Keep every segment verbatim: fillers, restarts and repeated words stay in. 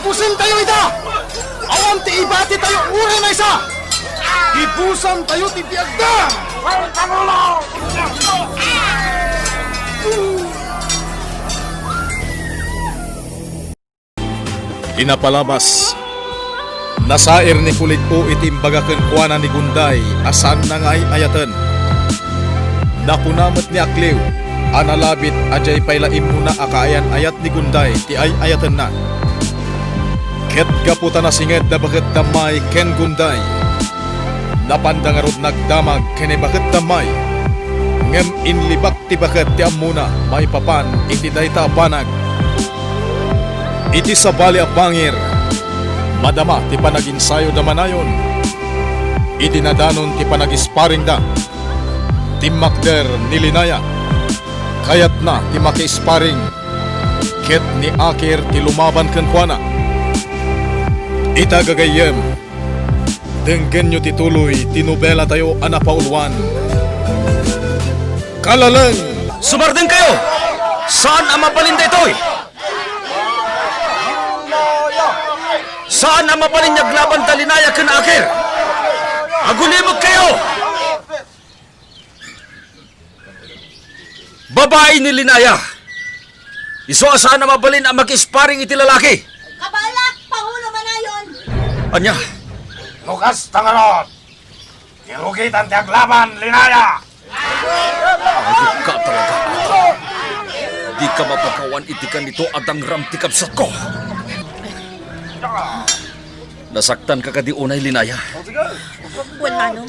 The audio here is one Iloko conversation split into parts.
Gibusantayo ida! Awan ti ibatitayo uray maysa! Gibusantayo ti biagda! Ti napalabas, nasair ni Kulit-o iti imbaga kenkuana ni Gunday a saanna nga ay-ayaten. Nakuna met ni Akliw a nalabit a diay pay la immuna a kaayan-ayat ni Gunday ti ay-ayatenna. Ket gapu ta nasinged da baket da May ken Gunday, napanda ngarud nagdamag ken ni baket da May, ngem inlibak ti baket ti ammona maipapan iti dayta a banag. Iti sabali a pangir, madama ti panaginsayo da manayon. Iti nadanon ti panagisparingda, timmakder ni Linaya. Kayatna ti makiisparing, ket ni Akir ti lumaban kenkuana. Ita gagayyem, denggenyo ti tuloy ti nobelatayo a napauluan, Kalaleng! Sumardengkayo! Saan a mabalin daytoy! Saan a mabalin nga aglaban da Linaya ken Akir! Agulimekkayo! Babai ni Linaya! Isu a saan a mabalin a makisparing iti lalaki! Kabaelak, Pangulo Manayon! Ania? No kasta ngarud, irugitan ti aglaban, Linaya! Ayupka talaga, Ata. Dika mapakawan iti kanito a dangram ti kabsatko. Nasaktanka kadi unay, Linaya? Wen, Manong.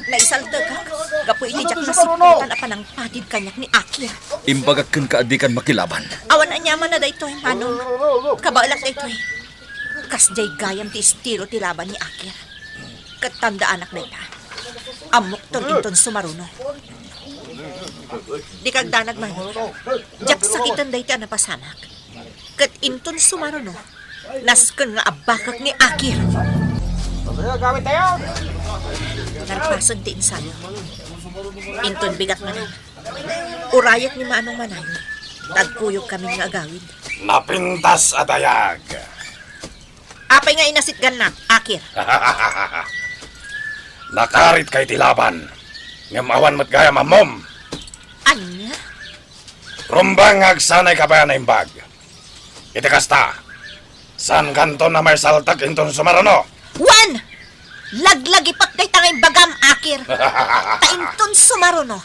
Naisaltekak gapu iti diak nasipputan a panangpatid kaniak ni Akir. Imbagak kenka a dikan makilaban. Awan aniaman a daytoy, Manong. Kabaelak daytoy. Kasdiay gayam ti estilo ti laban ni Akir. Ket tandaanak dayta. Ammokton inton sumaruno. Dika agdanag, Manong. Diak sakiten daytoy a napasamak. Ket inton sumaruno, nasken nga abbakek ni Akir. Narpasen ti ensayo. Inton bigat manen, urayek ni Manong Manayon, ta agkuyogkamin nga agawid. Napintas a dayag. Apay nga inasitgannak, Akir? Nakaritka iti laban, ngem awan met gayam ammom. Ania? Rumbeng nga agsanayka pay a naimbag. Iti kasta, saankanton a maisaltek inton sumaruno? Wen! Laglagipek dayta nga imbagam, Akir. Ta inton sumaruno,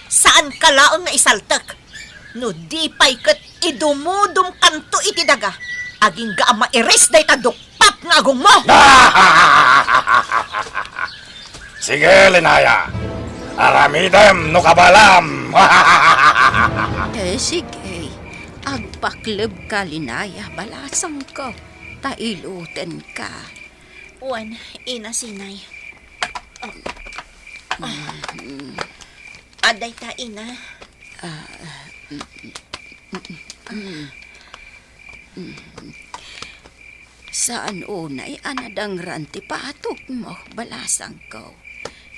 saanka laeng nga isaltek. No di pay ket idumudumkanto iti daga, agingga a mairis dayta dukpat nga agongmo. Sige, Linaya. Aramidem no kabaelam. Eh, sige. Agpaklebka, Linaya, balasangko, ta ilutenka. Wen, Ina Sinay. Adda ita, Ina. Saan unay a nadangran ti patokmo, balasangko.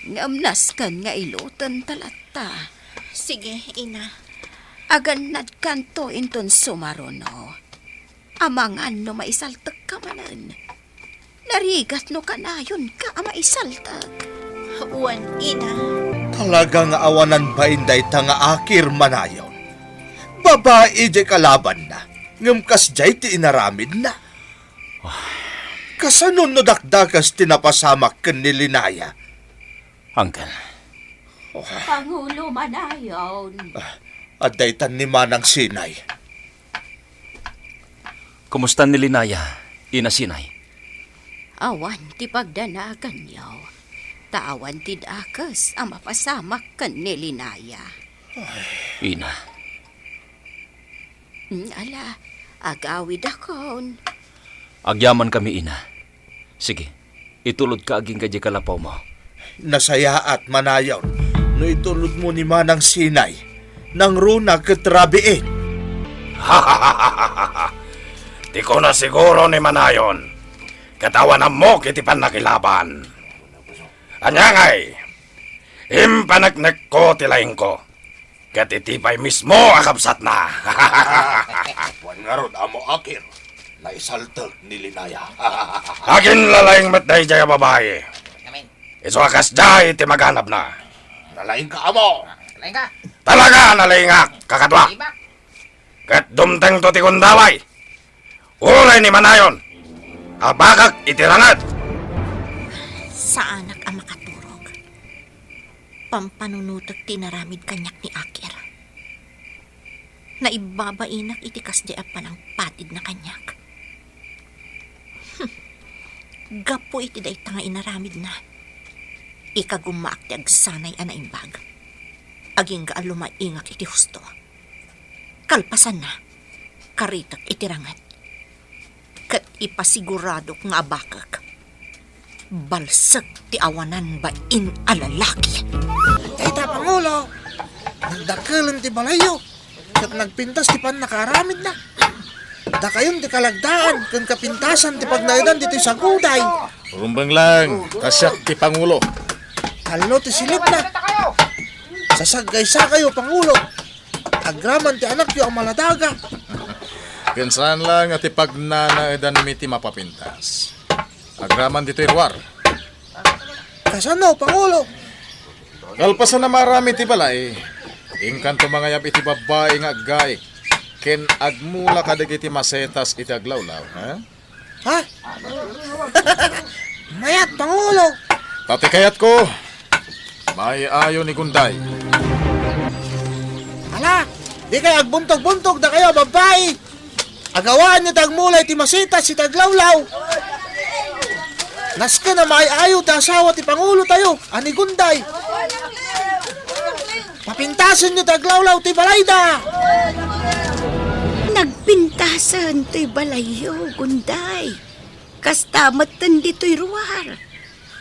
Ngem nasken nga ilutenta latta. Sige, Ina. Agannadkanto inton sumaruno. Amangan no maisaltekka manen. Narigat no kanayonka a maisaltek. Wen, Ina. Talaga nga awanan bain dayta nga Akir, Manayon. Babai diay kalabanna, ngem kasdiay ti inaramidna. Kasano no dakdakes ti napasamak ken ni Linaya? Uncle. Pangulo Manayon. Ah, adda itan ni Manang Sinay. Kumusta ni Linaya, Ina Sinay? Awan ti pagdanaganyo, ta awan ti dakes a mapasamak ken ni Linaya. Ina. Mm, ala, agawidakon. Agyamankami, Ina. Sige, itulodka agingga diay kalapawmo. Nasayaat, Manayon, no itulodmo ni Manang Sinay. Nangruna ket rabiin. Ti kuna siguro ni Manayon, ket awan ammok iti pannakilaban. Ania ngay, impaneknekko ti laingko. Ket iti pay mismo a kabsatna. Wen ngarud, Amo Akir, Naisaltek ni Linaya. Aginlalaing met daydiay a babai. Amen. Isu a kasdiay ti maganabna. Nalaingka, amo. Nalaingka. Talaga, nalaingak, kakadua. Ibak. Ket dumtengto ti gundaway. Uray ni manayon, abakak iti ranged. Saanak a makaturog. Pampanunotek ti inaramid kaniak ni Akir. Naibabainak iti kasdiay a panangpatidna kaniak. Gapu iti dayta nga inaramidna, ikagummaak ti agsanay a naimbag. Agingga a lumaingak iti husto. Kalpasanna, karitek iti ranged. Ket ipasiguradok nga abakek. Balsek ti awanan bain a lalaki. Dayta, Pangulo, nagdakkelen ti balayyo, ket nagpintas ti pannakaaramidna. Dakayon ti kalagdaan ken kapintasan ti pagnaedan ditoy saguday. Rumbeng lang, ta siak ti Pangulo. Tallo ti silipna. Sasaggaysakayo, Pangulo. Agraman ti anakyo a maladaga. Ken saan laeng a ti pagnanaedanmi ti mapapintas. Agraman ditoy ruar. Kasano, Pangulo? Kalpasan a maaramid ti balay, inkanto mangayab iti babbai nga aggaik ken agmula kadagiti masetas iti aglawlaw, ha? Ha? Mayat, Pangulo! Ta ti kayatko, maayo ni Gunday. Ala, dikay agbuntog-buntog dakayo a babbai! Agawaanyo ti agmula iti masetas iti aglawlaw! Nasken a maayo ti asawa ti Pangulotayo a ni Gunday! Papintasenyo ti aglawlaw ti balayda! Nagpintasen toy balayyo, Gunday. Kasta metten ditoy ruar.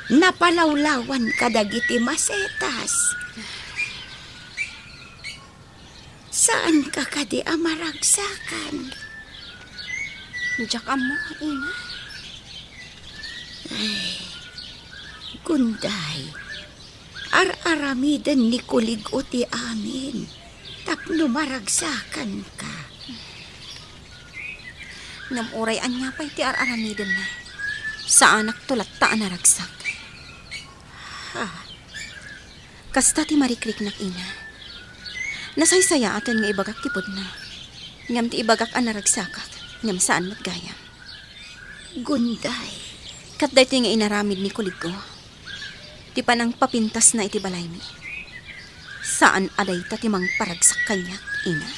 Napalawlawan kadagiti masetas. Saanka kadi a maragsakan? Diak ammo, ina. Ay, Gunday, ar-aramiden ni Kulig-o ti amin tapno maragsakanka. Ngem uray ania pay ti ar-aramidenna, saanakto latta a naragsak. Ha? Kasta ti marikriknak, ina. Nasaysayaaten nga ibagak ti pudno. Ngem ti ibagak a naragsakak, ngem saan met gayam. Gunday. Ket daytoy nga inaramid ni Kulig-o, ti panangpapintasna iti balaymi. Saan a dayta ti mangparagsak kaniak, ina.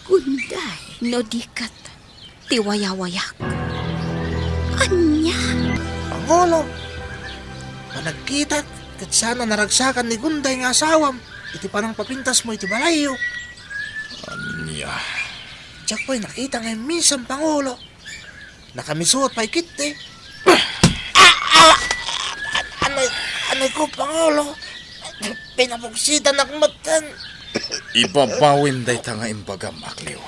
Gunday. No di ket, ti wayawayak. Ania? Pangulo, panagkitak ket saan a naragsakan ni Gunday nga asawam iti panangpapintasmo iti balayyo. Ania? Diak pay nakita nga imminsan, Pangulo. Nakamisuot pay ketdi. Ah, ah, an-, anay, anay ko, Pangulo. Pinabuksitan ak metten. Ibabawim dayta nga imbagam, Akliw.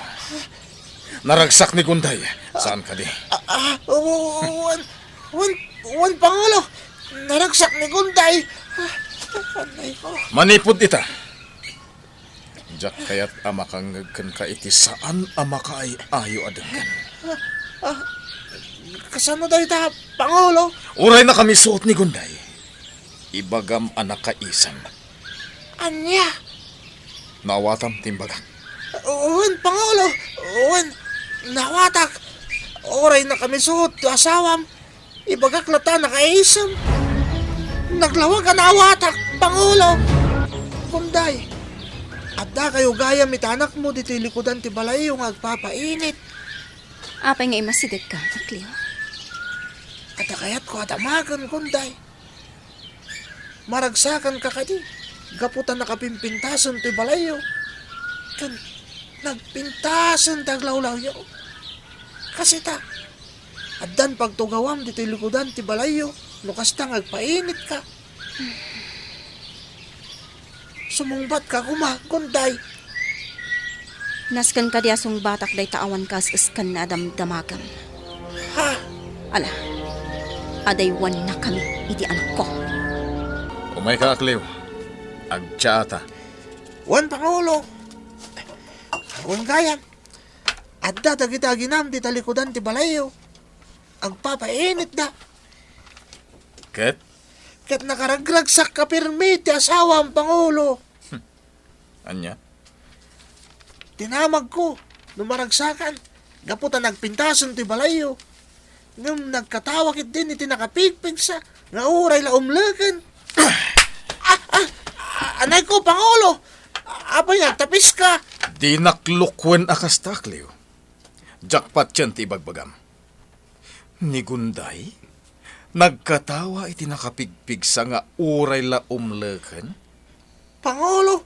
Naragsak ni Gunday. Saan kadi? Ah, ah, wen, wen, wen, Pangulo. Naragsak ni Gunday. Ah, anay ko. Manipud ita. Diak kayat a makangngeg kenka iti saan a makaay-ayo a denggen. Ah, ah, kasano dayta, Pangulo? Uray nakamisuot ni Gunday, ibagam a nakaisem. Ania? Naawatam ti imbagak. Wen, Pangulo. Wen, naawatak. Uray nakamisuot ti asawam, ibagak latta a nakaisem. Naglawag a naawatak, Pangulo. Gunday, addakayo gayam iti anakmo ditoy likudan ti balayyo nga agpapainit. Apay nga imasidegka, Akliw? Adda kayatko a damagen, Gunday. Maragsakanka kadi gapu ta nakapimpintasen toy balayyo ken nagpintasen ti aglawlawyo. Kasita, addan pagtugawam ditoy likudan ti balayyo no kasta nga agpainitka. Sumungbatka koma, Gunday. Nasken kadi a sungbatak dayta awan kaes-eskanna a damdamagem. Ha? Ala, adaywannakami iti anakko. Umayka, Akliw. Agdiaata. Wen, Pangulo. Wen gayam. Adda dagiti aginam ti talikudan ti balayyo. Agpapainitda. Ket? Ket nakaragragsakka pirmi ti asawam, Pangulo. Ania? Tinamagko no maragsakan, gapu ta nagpintasen toy balayyo. Ngem nagkatawa ketdin iti nakapigpigsa nga uray la umleken. Ah, ah, ah, anayko, Pangulo! Apay nga agtapiska? Dinak lukuen a kasta, Cleo. Diak patien ti ibagbagam. Ni Gunday, nagkatawa iti nakapigpigsa nga uray la umleken? Pangulo,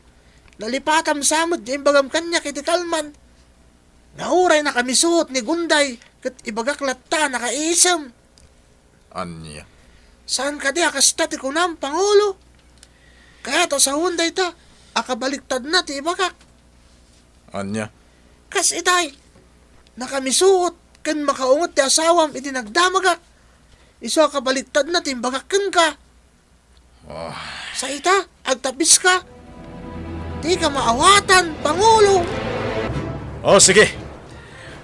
nalipatam sa met ti imbagam kaniak iti kalman. Nga uray nakamisuot ni Gunday, ket ibagak latta a nakaisem. Ania? Saan kadi a kasta ti kunam, Pangulo? Kayat a sawen dayta a kabaliktadna ti ibagak. Ania? Kas itay, nakamisuot ken makaunget ti asawam idi nagdamagak. Isu a kabaliktadna ti imbagak kenka. Ah. Sa ita, agtapiska. Dika maawatan, Pangulo. O, sige.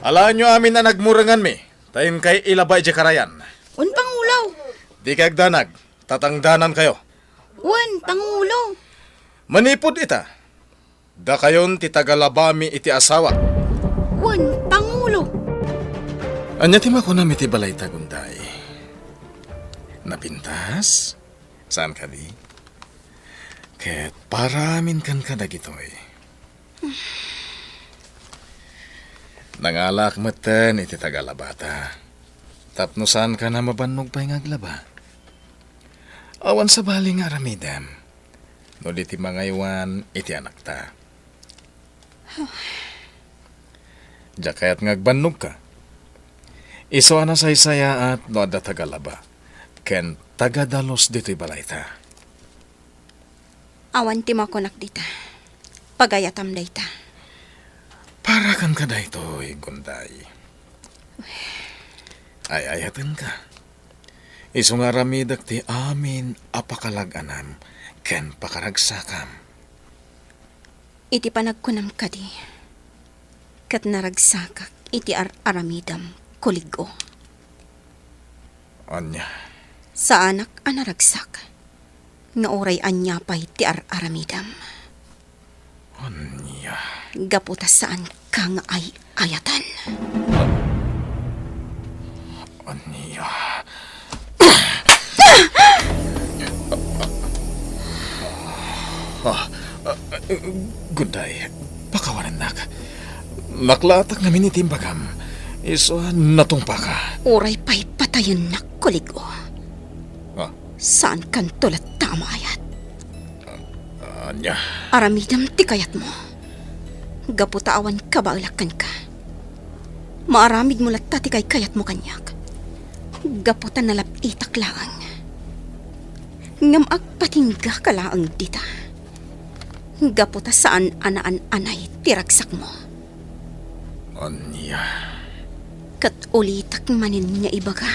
Alaenyo amin a nagmurenganmi, ta inkay ilaba idiay karayan. Wen, Pangulo. Dikay agdanag, tatangdanankayo. Wen, Pangulo. Manipud ita, dakayon ti tagalabami iti asawa. Wen, Pangulo. Ania ti makunam iti balayta, Gunday? Napintas? Saan kadi? Ket para amin kenka dagitoy. Nangalaak metten iti tagalabata. Tapno saankan a mabannog pay nga aglaba. Awan sabali nga aramidem no di ti mangaywan iti anakta. Diak kayat nga agbannogka. Isu a nasaysayaat no adda tagalaba ken tagadalus ditoy balayta. Awan ti makunak dita. Pagayatam dayta. Para kenka daytoy, Gunday. Ay-ayatenka. Isu nga aramidek ti amin a pakalag-anam ken pakaragsakam. Iti panagkunam kadi, ket naragsakak iti ar-aramidem, kulig-o. Ania? Saanak a naragsak, nga uray ania pay ti ar-aramidem. Ania? Gapu ta saanka nga ay-ayatan. Ania? Ah, ah, Gunday, pakawanennak. Naklaatak ngamin iti imbagam. Isu a natungpaka. Uray pay patayennak, kulig-o. Ah? Saankanto latta a maayat. Ania? Aramidem ti kayatmo. Gapu ta awan kabaelak kenka. Maaramidmo latta ti kaykayatmo kaniak. Gapu ta nalab-itak laeng. Ngem agpatinggaka laeng dita. Gapu ta saan a naan-anay ti ragsakmo. Ania? Ket ulitak manen nga ibaga.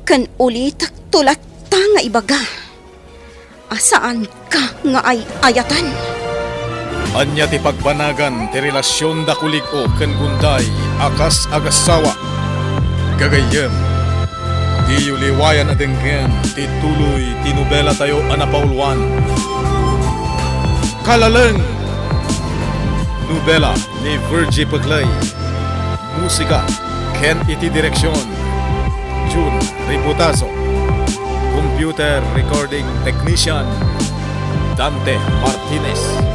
Ken ulitakto latta nga ibaga a saanka nga ay-ayatan. Ania ti pagbanagan ti relasion da kulig-o ken Gunday a kas agassawa? Gagayyem, diyo liwayan a denggen ti tuloy ti nobelatayo a napauluan. Kalaleng! Nobela ni Virgie Peclay. Musika ken iti direksion, Jun Ributazo. Computer recording technician, Dante Martinez.